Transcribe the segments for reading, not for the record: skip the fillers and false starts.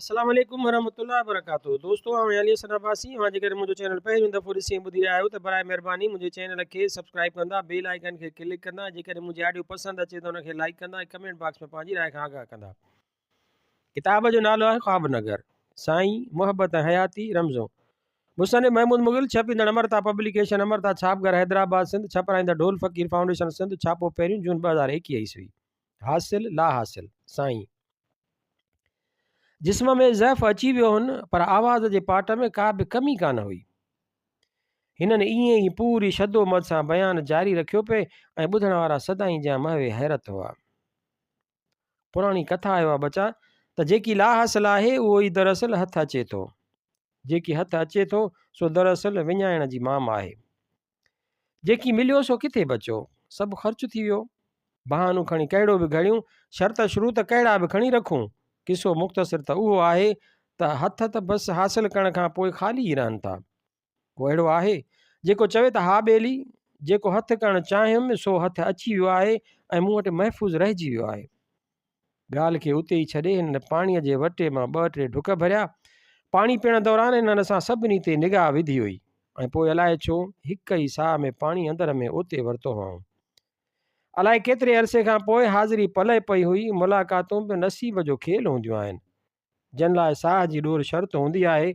السلام عليڪم ورحمة الله وبرڪاته دوستو آئون علي حسن عباسي اوهان جيڪڏهن منهنجو چينل پهريون دفعو ڏسي ۽ ٻڌي رهيا آهيو ته برائي مهرباني منهنجي چينل کي سبسڪرائب ڪندا بيل آئيڪن کي ڪلڪ ڪندا جيڪڏهن منهنجي آڊيو پسند اچي ته ان کي لائيڪ ڪندا ۽ ڪمينٽ باڪس ۾ پنهنجي راء کان آگاهه ڪندا ڪتاب جو نالو آهي خواب نگر سائين محبت ۽ حياتي رمزون مصنف محمود مغل ڇپيندڙ امرتا پبليڪيشن امرتا ڇاپ گهر حيدرآباد سنڌ ڇپرائيندڙ ڍول فقير فائونڊيشن سنڌ ڇاپو پهريون جون 2021 عيسوي حاصل لا حاصل سائين جسم ۾ ضعف اچي ويو هن پر آواز جي پاٽ ۾ ڪا به ڪمي ڪانه هئي. هنن ائين ئي پوري شدومد سان بيان جاري رکيو پئي ۽ ٻڌڻ وارا سدائين جيان محو حيرت هئا. پراڻي ڪٿا آهي اها ٻچا ته جيڪي لاحاصل آهي اهو ئي دراصل هٿ اچي ٿو. جيڪي هٿ اچي ٿو سو دراصل وڃائڻ جي مام آهي. جيڪي مليو سو ڪٿي بچيو، سڀ خرچ ٿي ويو. بهانو کڻي ڪهڙو به گهڙيون، شرط شروط ڪهڙا به کڻي رکون، قصو مختصر ته اهو آهي ته هٿ ته بس حاصل ڪرڻ کان پوء خالي ئي رهن ٿا. ڪو اهڙو آهي، جيڪو چوي ته ها ٻيلي، جيڪو هٿ ڪرڻ چاهيم سو هٿ اچي ويو آهي ۽ مون وٽ محفوظ رهجي ويو آهي. ڳالهه کي اتي ئي ڇڏي هنن پاڻيء جي وٽي مان ٻه ٽي ڍڪ ڀريا. پاڻي پيئڻ دوران هنن اسان سڀني تي نگاهه وڌي هئي ۽ پوء الائي ڇو هڪ ئي ساهه ۾ پاڻي اندر ۾ اوتي ورتو هئائون. الائي ڪيتري عرصي کان پوء حاضري پلئه پئي هئي. ملاقاتون به نصيب جو کيل هونديون آهن. جن لاء ساهه جي ڏور شرط هوندي آهي.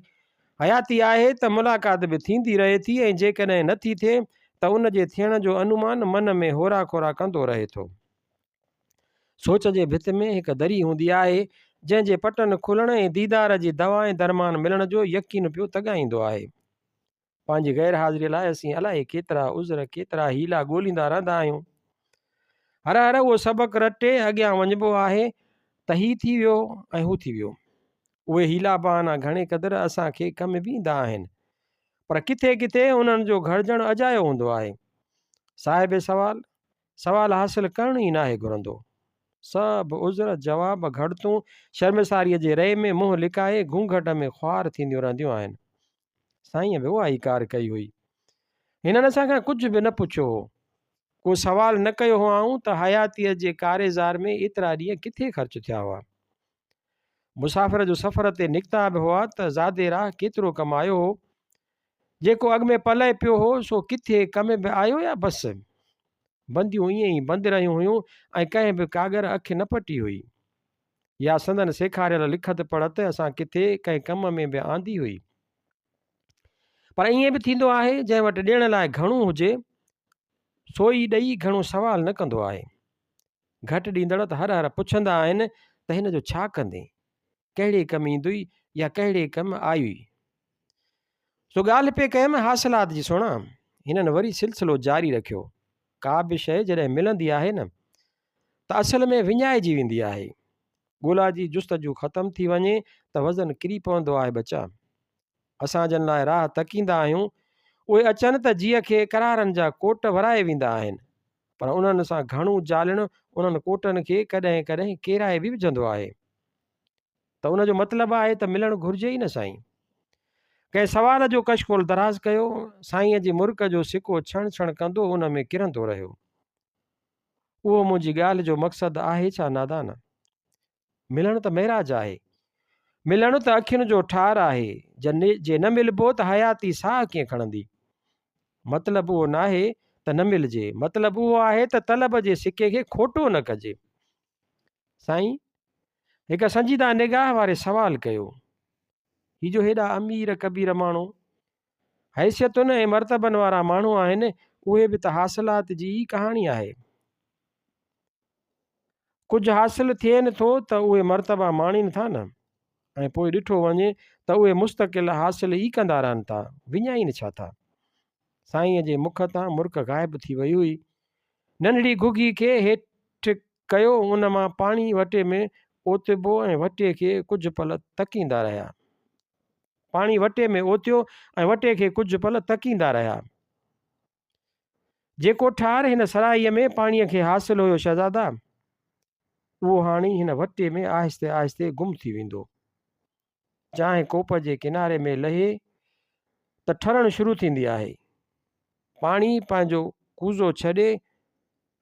حياتي آهي ته ملاقات به ٿيندي رهي ٿي ۽ جيڪڏهن نه ٿي ٿئي ته ان جي ٿيڻ جو انومان من ۾ هورا کورا ڪندو رهي ٿو. سوچ جي ڀت ۾ هڪ دري هوندي آهي، جنهن جي پٽن کلڻ ۽ ديدار جي دوا ۽ درمان ملڻ جو يقين پيو تڳائيندو آهي. پنهنجي غير حاضريء لاء اسين الائي ڪيترا عذر، ڪيترا حيلا ڳوليندا رهندا آهيون. هر هر اهو سبق رٽي اڳيان وڃبو آهي ته هي ٿي ويو ۽ هو ٿي ويو. اهي حيلا بهانا گهڻي قدر اسان کي ڪم به ايندا آهن، پر ڪٿي ڪٿي انهن جو گهڙجڻ اجايو هوندو آهي. صاحب سوال، سوال حاصل ڪرڻ ئي ناهي گهرندو. سڀ عذر، جواب، گهڙتون شرمساريء جي رئي ۾ منهن لڪائي گهونگهٽ ۾ خوار ٿينديون رهنديون آهن. سائينء به اها ئي ڪار ڪئي هئي. هنن اسان کان ڪجهه به نه پڇيو هو. ڪو سوال نه ڪيو هئائون ته حياتيء جي ڪاريزار ۾ ايترا ڏينهن ڪٿي خرچ ٿيا هئا. مسافر جو سفر تي نڪتا به هئا ته زادي راهه ڪيترو ڪم آيو هو. جيڪو اڳ ۾ پلئه پيو هو سو ڪٿي ڪم به آيو يا بس؟ بنديون ائين ئي بند رهيون هيون ۽ ڪنهن به ڪاڳر اک نه پٽي هئي. يا سندن سيکاريل لکت پڙهت اسان ڪٿي ڪنهن ڪم ۾ به آندي هئي. پر ائين به ٿيندو آهي جنهن وٽ ڏيڻ لاء گهڻو هجي سو ئي ڏئي گهڻو سوال نه ڪندو آهي. گهٽ ڏيندڙ ته هر هر پڇندا آهن ته هن جو ڇا ڪندين؟ ڪهڙي ڪم ايندوئي يا ڪهڙي ڪم آيوئي؟ سو ڳالهه پئي ڪيم حاصلات جي سهڻا! هنن وري سلسلو جاري رکيو. ڪا به شيء جڏهن ملندي آهي نه ته اصل ۾ وڃائجي ويندي آهي. ڳولا جي جستجو ختم ٿي وڃي ته وزن ڪري پوندو آهي ٻچا! اسان جن لاء راهه تڪيندا آهيون، اهي اچن ته جيء کي قرارن جا ڪوٽ ورائي ويندا آهن، پر انهن سان گهڻو جالڻ انهن ڪوٽن کي ڪڏهن ڪڏهن ڪيرائي به وجهندو آهي. ته ان جو مطلب آهي ته ملڻ گهرجي ئي نه سائين. ڪنهن سوال جو ڪشڪول دراز ڪيو، سائينء جي مرڪ جو سڪو ڇڻ ڇڻ ڪندو ان ۾ ڪرندو رهيو. اهو منهنجي ڳالهه جو مقصد آهي ڇا نادان؟ ملڻ ته معراج آهي. ملڻ ته اکين جو ٺار آهي. جي نه ملبو ته حياتي ساهه ڪيئن کڻندي؟ مطلب اهو ناهي ته نه ملجي، مطلب اهو آهي ته طلب جي سڪي کي کوٽو نه ڪجي. سائين! هڪ سنجيده نگاهه واري سوال ڪيو. هي جو هيڏا امير ڪبير ماڻهو، حيثيتن ۽ مرتبن وارا ماڻهو آهن، اهي به ته حاصلات جي ئي ڪهاڻي آهي. ڪجهه حاصل ٿئين ٿو ته اهي مرتبا ماڻين ٿا نه؟ ۽ پوء ڏٺو وڃي ته اهي مستقل حاصل ئي ڪندا رهن ٿا، وڃائين ڇا ٿا؟ سائينء جي مک تان مرڪ غائب ٿي وئي هئي. ننڍڙي گهگهي کي هيٺ ڪيو، ان مان پاڻي وٽي ۾ اوتبو ۽ وٽي کي ڪجهه پل تڪيندا رهيا. پاڻي وٽي ۾ اوتيو ۽ وٽي کي ڪجهه پل تڪيندا رهيا. جيڪو ٺار هن صراحيء ۾ پاڻيء کي حاصل هيو شهزادا، اهو هاڻي هن وٽي ۾ آهستي آهستي گم ٿي ويندو. چانهه ڪوپ جي ڪناري ۾ لهي ته ٺرڻ شروع ٿيندي آهي. پاڻي پنهنجو ڪوزو ڇڏي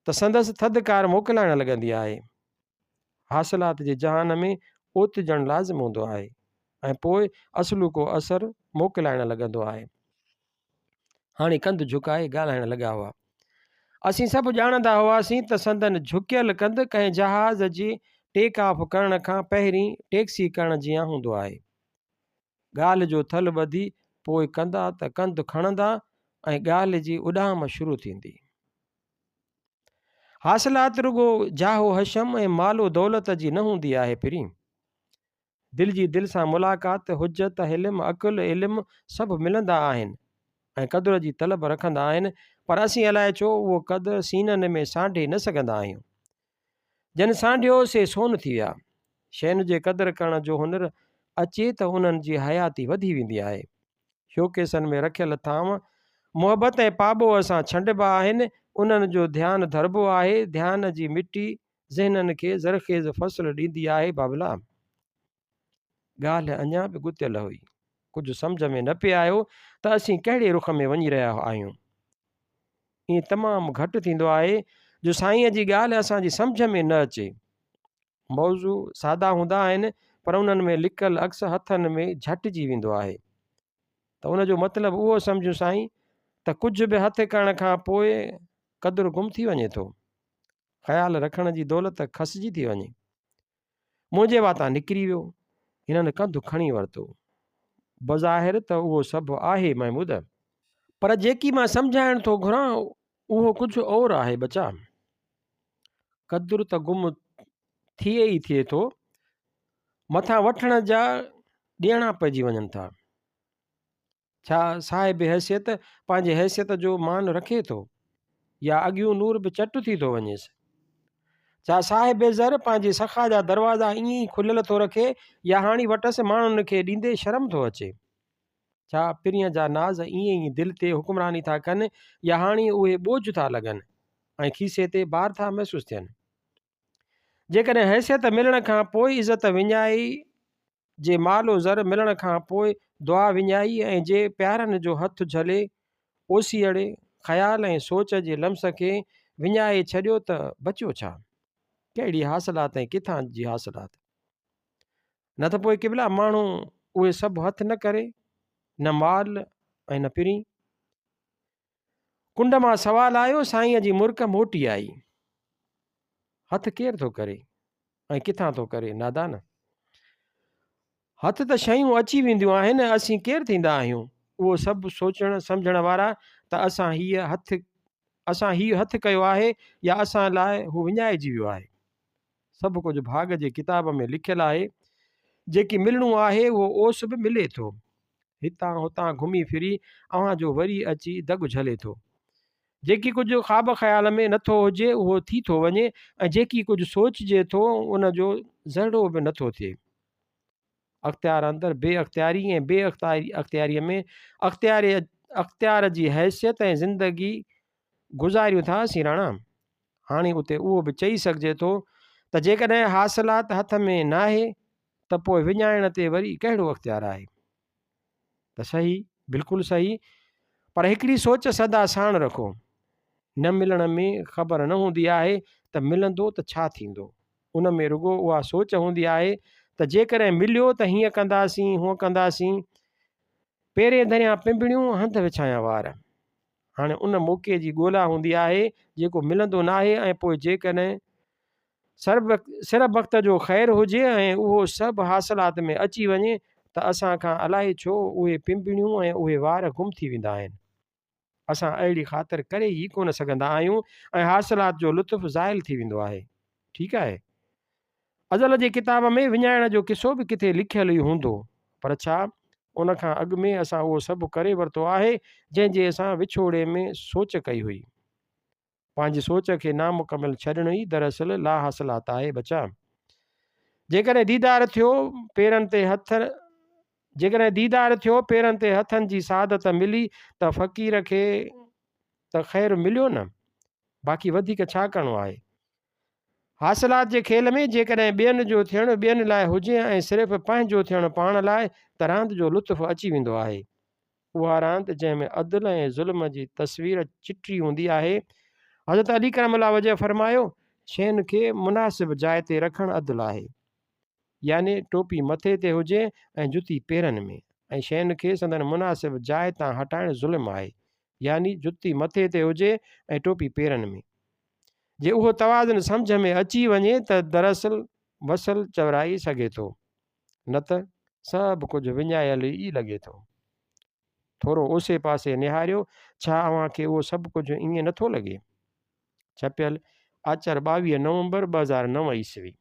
ته سندس ٿڌڪار موڪلائڻ لڳندي آهي. حاصلات جي جهان ۾ اوتجڻ لازم هوندو آهي ۽ پوء اصلوڪو اثر موڪلائڻ لڳندو آهي. هاڻي ڪنڌ جهڪائي ڳالهائڻ لڳا هئا. اسين سڀ ڄاڻندا هئاسين ته سندن جهڪيل ڪنڌ ڪنهن جهاز جي ٽيڪ آف ڪرڻ کان پهرين ٽيڪسي ڪرڻ جيان هوندو آهي. ڳالهه جو ٿل ٻڌي پوء ڪندا ته ڪنڌ کڻندا ۽ ڳالهه جي اڏام شروع ٿيندي. حاصلات رڳو جاهه و حشم ۽ مال و دولت جي نه هوندي آهي پرين. دل جي دل سان ملاقات، حجت، حلم، عقل، علم سڀ ملندا آهن ۽ قدر جي طلب رکندا آهن پر اسين الائي ڇو اهو قدر سينن ۾ سانڍي نه سگهندا آهيون. جن سانڍيو سي سون ٿي ويا. شين جي قدر ڪرڻ جو هنر اچي ته انهن جي حياتي وڌي ويندي آهي. شوڪيسن ۾ رکيل ٿانو محبت ۽ پاٻوهه سان ڇنڊبا آهن، انهن جو ڌيان ڌربو آهي، ڌيان جي مٽي ذهنن کي زرخيز فصل ڏيندي آهي بابلا! ڳالهه اڃا به ڳتيل هئي. ڪجهه سمجهه ۾ نه پئي آيو ته اسين ڪهڙي رخ ۾ وڃي رهيا آهيون. ائين تمام گهٽ ٿيندو آهي جو سائينء جي ڳالهه اسان جي سمجهه ۾ نه اچي. موضوع سادا هوندا آهن پر انهن ۾ لڪل عڪس هٿن ۾ جهٽجي ويندو آهي ته ان جو مطلب اهو سمجهون سائين ته ڪجهه به هٿ ڪرڻ کان پوء قدر گم ٿي وڃي ٿو. خيال رکڻ جي دولت کسجي ٿي وڃي. منهنجي واتان نڪري ويو. هنن ڪنڌ کڻي ورتو. بظاهر ته اهو سڀ آهي محمود. پر جيڪي مان سمجهائڻ ٿو گهران اهو ڪجهه اور آهي ٻچا. قدر ته گم ٿئي ئي ٿئي ٿو، مٿان وٺڻ جا ڏيڻا پئجي وڃن ٿا. ڇا صاحب حيثيت پنهنجي حيثيت جو مان رکي ٿو يا اڳيون نور به چٽ ٿي ٿو وڃيس؟ ڇا صاحب زر پنهنجي سخا جا دروازا ائين ئي کليل ٿو رکي يا هاڻي وٽس ماڻهن کي ڏيندي شرم ٿو اچي؟ ڇا پرينء جا ناز ائين ئي دل تي حڪمراني ٿا ڪن يا هاڻي اهي ٻوجهه ٿا لڳن ۽ کيسي تي بار ٿا محسوس ٿين؟ جيڪڏهن حيثيت ملڻ کان پوء عزت وڃائي، جي مال و زر ملڻ کان پوء دعا وڃائي ۽ جي پيارن جو هٿ جهلي اوسيئڙي، خيال ۽ سوچ جي لمس کي وڃائي ڇڏيو ته بچيو ڇا؟ ڪهڙي حاصلات ۽ ڪٿان جي حاصلات؟ نه ته پوء قبلا ماڻهو اهي سڀ هٿ نه ڪري، نه مال ۽ نه پرين. ڪنڊ مان سوال آيو، سائينء جي مرڪ موٽي آئي. هٿ ڪير ٿو ڪري ۽ ڪٿان ٿو ڪري نادان؟ هٿ ته شيون اچي وينديون آهن، اسين ڪير ٿيندا آهيون اهو سڀ سوچڻ سمجهڻ وارا ته اسان هيء هٿ اسان هيء هٿ ڪيو آهي يا اسان لاء هو وڃائجي ويو آهي. سڀ ڪجهه ڀاڳ جي ڪتاب ۾ لکيل آهي. جيڪي ملڻو آهي اهو اوس به ملي ٿو. هتان هتان گهمي ڦري اوهان جو وري اچي دڳ جهلي ٿو. جيڪي ڪجهه خواب خيال ۾ نٿو هجي اهو ٿي ٿو وڃي ۽ جيڪي ڪجهه سوچجي ٿو ان جو ذرڙو به نٿو ٿئي. اختيار اندر بي اختياري ۽ بي اختياريء ۾ اختيار جي حيثيت ۽ زندگي گذاريون ٿا اسين راڻا. هاڻي اتي اهو به چئي سگهجي ٿو ته جيڪڏهن حاصلات هٿ ۾ ناهي ته پوء وڃائڻ تي وري ڪهڙو اختيار آهي؟ ته صحيح، بلڪل صحيح، پر هڪڙي سوچ سدا ساڻ رکو، نه ملڻ ۾ خبر نه هوندي آهي ته ملندو ته ڇا ٿيندو؟ ان ۾ رڳو اها سوچ هوندي آهي ته جيڪڏهن مليو ته هيئن ڪنداسين، هونئن ڪنداسين. پيرين ڌريان پنبڻيون، هنڌ وڇايان وار. هاڻي ان موقعي جي ڳولا هوندي آهي جيڪو ملندو ناهي ۽ پوء جيڪڏهن سر بخت جو خير هجي ۽ اهو سڀ حاصلات ۾ اچي وڃي ته اسان کان الائي ڇو اهي پنبڻيون ۽ اهي وار گم ٿي ويندا آهن. اسان اهڙي خاطر ڪري ئي ڪونه سگهندا آهيون ۽ حاصلات جو لطف زائل ٿي ويندو آهي. ٺيڪ آهي. ازل جي ڪتاب ۾ وڃائڻ جو قصو به ڪٿي لکيل ئي هوندو، پر ڇا ان کان اڳ ۾ اسان اهو سڀ ڪري ورتو آهي، جنهن جي اسان وڇوڙي ۾ سوچ ڪئي هئي؟ پنهنجي سوچ کي نامڪمل ڇڏڻ ئي دراصل لاحاصلات آهي ٻچا. جيڪڏهن ديدار ٿيو پيرن تي هٿ جيڪڏهن ديدار ٿيو پيرن تي هٿن جي سعادت ملي ته فقير کي ته خير مليو نه، باقي وڌيڪ ڇا ڪرڻو آهي؟ حاصلات جي کيل ۾ جيڪڏهن ٻين جو ٿيڻ ٻين لاء هجي ۽ صرف پنهنجو ٿيڻ پاڻ لاء ته راند جو لطف اچي ويندو آهي. اها راند جنهن ۾ عدل ۽ ظلم جي تصوير چٽي هوندي آهي. حضرت علي ڪرم الله وجهه فرمايو، شين کي مناسب جاء تي رکڻ عدل آهي. يعني ٽوپي مٿي تي هجي ۽ جتي پيرن ۾، ۽ شين کي سندن مناسب جاء تان هٽائڻ ظلم آهي، يعني جتي مٿي تي هجي ۽ ٽوپي پيرن ۾. جي اهو توازن سمجهه ۾ اچي وڃي ته دراصل وصل چورائي سگهي ٿو، نه ته سڀ ڪجهه وڃايل ئي لڳي ٿو. ٿورو اوسي پاسي نهاريو، ڇا اوهان کي اهو سڀ ڪجهه ائين نٿو لڳي؟ ڇپيل، آچر 22 نومبر 2009 عيسوي.